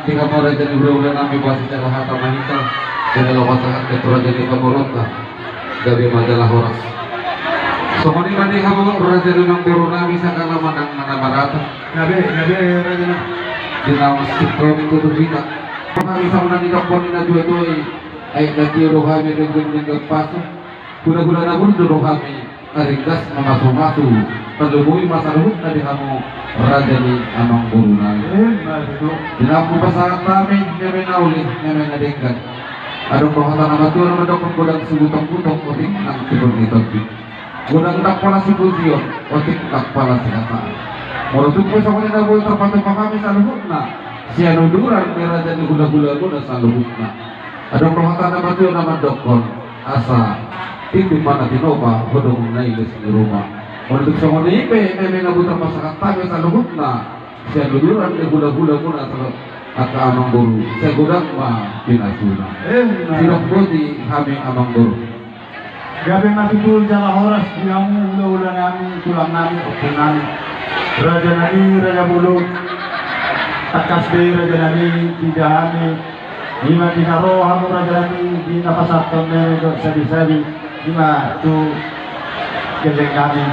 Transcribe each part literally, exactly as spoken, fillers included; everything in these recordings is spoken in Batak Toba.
Di hamu raja ni hulahula nami, boasa sada hata ma hita, sai na laho pasahat tu raja ni pamoruonta. Gabe ma jala horas. Songon i ma di hamu raja ni amangboru nami, sangkala manang na marata. Gabe, gabe raja nami. Di na singkop tutur hita. Hami songon na nidok ni natuatua i, aek na tio do hami ringgit ringgit pasu. Hulahula na burju do hami, na ringgas mamasumasu. Tarlumobi ma saluhutna di hamu raja ni amangboru nami. Ima tutu. Di na hupasahat hami, meme na uli, meme na denggan. Adong do hata na matua na mandokkon, godang sibutongkutong, otik nang sibur ni tondi. Godang ndang pola sipujion, otik ndang pola sihataan. Molo tung pe songon i na boi tarpatupa hami saluhutna, sian uduran ni raja ni hulahulamuna saluhutna. Adong do hata na matua na mandokkon, asa tintin ma na tinopa, hodong na iles ni ruma. Molo tung songon i pe, meme na boi tarpasahat hami saluhutna, sian uduran ni hulahulamuna saluhutna, angka amangboru, sai godang ma pinasuna. Ima. Sidok boti hami amangboru. Gabe ma tutu jala horas di hamu hulahula nami, tulang nami, ompung nami. Raja nami, raja bolon. Tangkas be raja nami, di da hami. Ima di na ro hamu raja nami, di na pasahathon meme dohot sabisabi. Ima tu gelleng nami.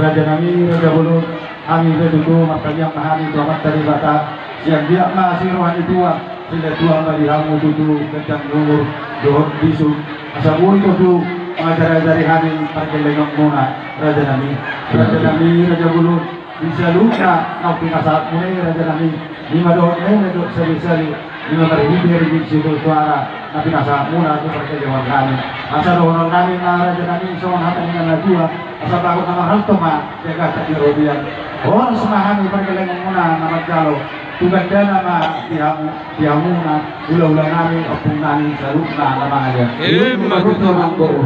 Raja nami, raja bolon. Hami pe tutu martangiang ma hami tu Amanta Debata, sai anggiat ma sai roha ni Tuhan, sai dilehon Tuhan ma di hamu tutu ganjang ni umur dohot bisuk, asa boi tutu mangajariajari hami pargellengonmuna, raja nami. Raja nami, raja bolon, di saluhutna naung pinasahatmuna i raja nami, ima dohot meme dohot sabisabi. Ima marhite ringgit sitio suara na pinasahatmuna tu pargellengon nami. Asa dohonon nami ma raja nami songon hata ni na matua, asa bagot na marhalto ma di hata ni robean. Horas ma hami pargellengonmuna na manjalo, tu gandana ma di hamu, di hamuna hulahula nami, ompung nami saluhutna na mangalean. Ima tutu amangboru.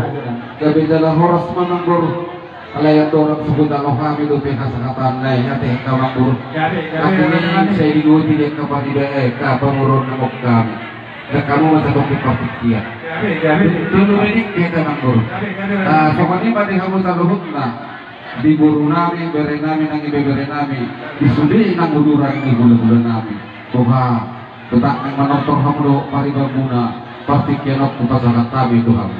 Gabe jala horas ma amangboru. Alai andorang so hujalo hami dope hasahatan na i, ate angka amangboru. Gabe, gabe. Akhirna sai digohi di angka panitia, eh, angka pamoruon na mok hami. Ndang hamu ma satongkin partingkian. Gabe, gabe. Tolu minik hita amangboru. Gabe, gabe. Ah, songon i ma di hamu saluhutna. Di boru nami, bere nami, nang ibebere nami. Di sude nang uduran ni hulahula nami. Boha, botak nang manortor hamu do paribanmuna. Partingkian on hupasahat hami tu hamu.